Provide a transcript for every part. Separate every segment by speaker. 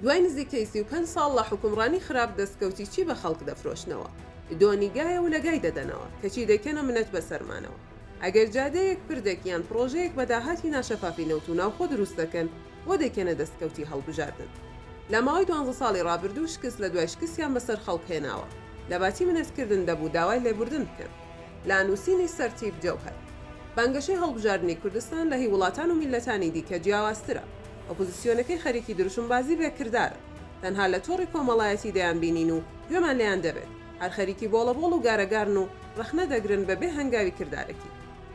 Speaker 1: دوای نزیکەی 35 ساڵ لە حوکمڕانی خراپ دەستکەوتی چی بە خەڵک دەفرۆشنەوە؟ دۆنی گایە و لە گای دەدەنەوە، کەچی دەیکەنە منەت بەسەرمانەوە. ئەگەر جادەیەک، پردێک یان پڕۆژەیەک بە داهاتی ناشەفافی نەوت و ناوخۆ دروست دەکەن، بۆ دەیکەنە دەستکەوتی هەڵبژاردن؟ لە ماوەی دوانزە ساڵی ڕابردوو شکست لە دوای شکستیان بەسەر خەڵک هێناوە. لە باتی منەتکردن دەبوو داوای لێبوردن بکەن. لە نووسینی سەرتیپ جەوهەر. بانگەشەی هەڵبژاردنی کوردستان لە هی وڵاتان و میللەتانی دیکە جیاوازترە. ئۆپۆزسیۆنەکەی خەریکی دروشمبازی بێ کردارن. تەنها لە تۆڕی کۆمەڵایەتی دەیانبینین و گوێمان لێیان دەبێت. هەر خەریکی بۆڵەبۆڵ و گارەگارن و ڕەخنە دەگرن بە بێ هەنگاوی کردارەکی.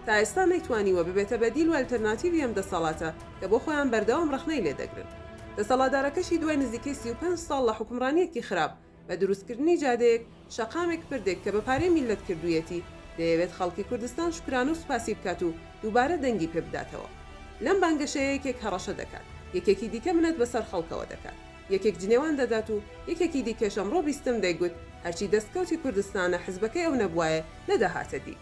Speaker 1: تا ئێستا نەیتوانیوە ببێتە بەدیل و ئەلتەرناتیڤی ئەم دەسەڵاتە کە بۆ خۆیان بەردەوام ڕەخنەی لێ دەگرن. دەسەڵاتدارەکەشی دوای نزیکەی 35 ساڵ لە حوکمڕانییەکی خراپ بە دروستکردنی جادەیەک، شەقامێک، پردێک کە بە پارەی میللەت کردوویەتی، دەیەوێت خەڵکی کوردستان شوکرانە و سوپاسی بکات و دووبارە دەنگی پێ بداتەوە. لەم بانگەشەیە یەکێک هەڕەشە دەکات، یەکێکی دیکە منەت بەسەر خەڵکەوە دەکات، یەکێک جنێوان دەدات و یەکێکی دیکەش ئەمڕۆ بیستم دەیگوت هەرچی دەستکەوتی کوردستانە حزبەکەی ئەو نەبوایە نەدەهاتە دی.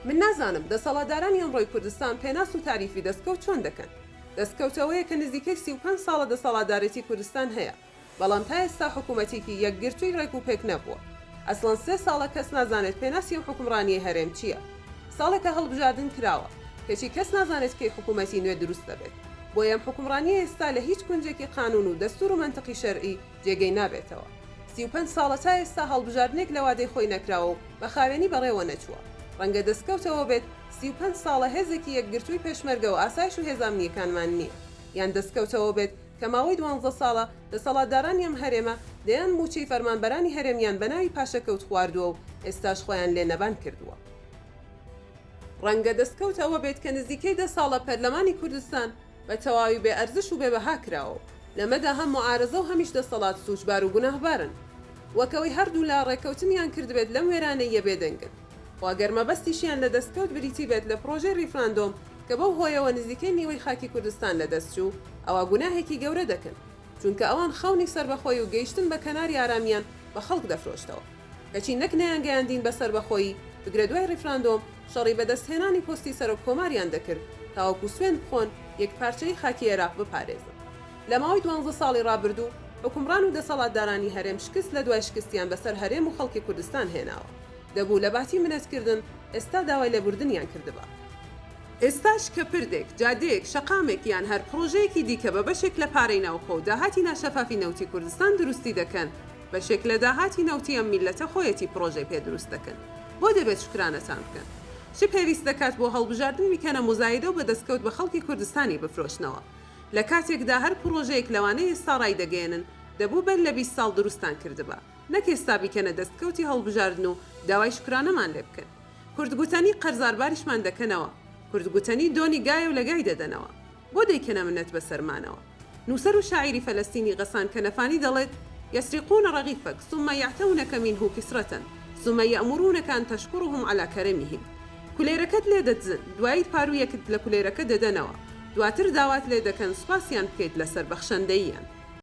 Speaker 1: من نازانم دەسەڵاتدارانی ئەمڕۆی کوردستان پێناس و تاریفی دەستکەوت چۆن دەکەن؟ دەستکەوت ئەوەیە کە نزیکەی 35 ساڵە دەسەڵاتدارێتی کوردستان هەیە، بەڵام تا ئێستا حکومەتێکی یەکگرتووی ڕێک و پێک نەبووە. ئەسڵەن سێ ساڵە کەس نازانێت پێناسی ئەم حوکمڕانیەی هەرێم چییە. ساڵێکە هەڵبژاردن کراوە، کەچی کەس نازانێت کەی حکومەتی نوێ دروست دەبێت. بۆیە ئەم حوکمڕانیە ئێستا لە هیچ کونجێکی قانون و دەستور و مەنتقی شەرعی جێگەی نابێتەوە. 35 ساڵە تا ئێستا هەڵبژاردنێک لە وادەی خۆی نەکراوە و بە خاوێنی بەڕێوە نەچووە. ڕەنگە دەستکەوت ئەوە بێت 35 ساڵە هێزێکی یەکگرتووی پێشمەرگە و ئاسایش و هێزە ئەمنییەکانمان نییە. یان دەستکەوت ئەوە بێت کە ماوەی دوانزە ساڵە دەسەڵاتدارانی ئەم هەرێمە دەیان مووچەی فەرمانبەرانی هەرێمیان بە ناوی پاشەکەوت خواردووە و ئێستاش خۆیان لێ نەبان کردووە. ڕەنگە دەستکەوت ئەوە بێت کە نزیکەی دە ساڵە پەرلەمانی کوردستان بە تەواوی بێ ئەرزش و بێ بەها کراوە و لەمەدا هەم موعارەزە و هەمیش دەسەڵات سووچبار و گوناهبارن. وەک ئەوەی هەردوولا ڕێککەوتنیان کردبێت لەم وێرانەییە بێدەنگن. خۆ ئەگەر مەبەستیشیان لە دەستکەوت بریتی بێت لە پڕۆژەی ڕیفراندۆم کە بەو هۆیەوە نزیکەی نیوەی خاکی کوردستان لەدەست چوو، ئەوا گوناهێکی گەورە دەکەن، چونکە ئەوان خەونی سەربەخۆی و گەیشتن بە کەناری ئارامیان بە خەڵک دەفرۆشتەوە. کەچی نەک نەیانگەیاندین بە سەربەخۆیی، بگرە دوای ڕیفراندۆم شەڕی بەدەستهێنانی پۆستی سەرۆک کۆماریان دەکرد تاوەکو سوێند بخۆن یەکپارچەیی خاکی ئێراق بپارێزن. لە ماوەی دوانزە ساڵی ڕابردوو حوکمڕان و دەسەڵاتدارانی هەرێم شکست لە دوای شکستیان بەسەر هەرێم و خەڵکی کوردستان هێناوە. دەبوو لەباتی منەتکردن ئێستا داوای لێبوردنیان کردبا. ئێستاش کە پردێک، جادەیەک، شەقامێک یان هەر پڕۆژەیەکی دیکە بە بەشێک لە پارەی ناوخۆ و داهاتی ناشەفافی نەوتی کوردستان دروستی دەکەن، بەشێک لە داهاتی نەوتی ئەم میللەتە خۆیەتی پڕۆژەی پێ دروست دەکەن. بۆ دەبێت شوکرانەتان بکەن؟ چ پێویست دەکات بۆ هەڵبژاردن بیکەنە موزایدە و بە دەستکەوت بە خەڵکی کوردستانی بفرۆشنەوە؟ لە کاتێکدا هەر پڕۆژەیەک لەوانەی ئێستا ڕایدەگەیەنن دەبوو بەر لە 20 ساڵ دروستتان کردبا. نەک ئێستا بیکەنە دەستکەوتی هەڵبژاردن و داوای شوکرانەمان لێ بکەن. کورد گوتەنی قەرزارباریشمان دەکەنەوە. کورد گوتەنی دۆنی گایە و لە گای دەدەنەوە. بۆ دەیکەنە منەت بەسەرمانەوە؟ نووسەر و شاعیری فەلەستینی غەسان کەنەفانی دەڵێت، یسرقون رغیفک ثم یعتونک منه کسرة ثم یامرونک ان تشکرهم علی کرمهم کولێرەکەت لێ دەدزن، دواییت پاروویەکت لە کولێرەکە دەدەنەوە، دواتر داوات لێ دەکەن سوپاسیان بکەیت لەسەر بەخشەندەییان.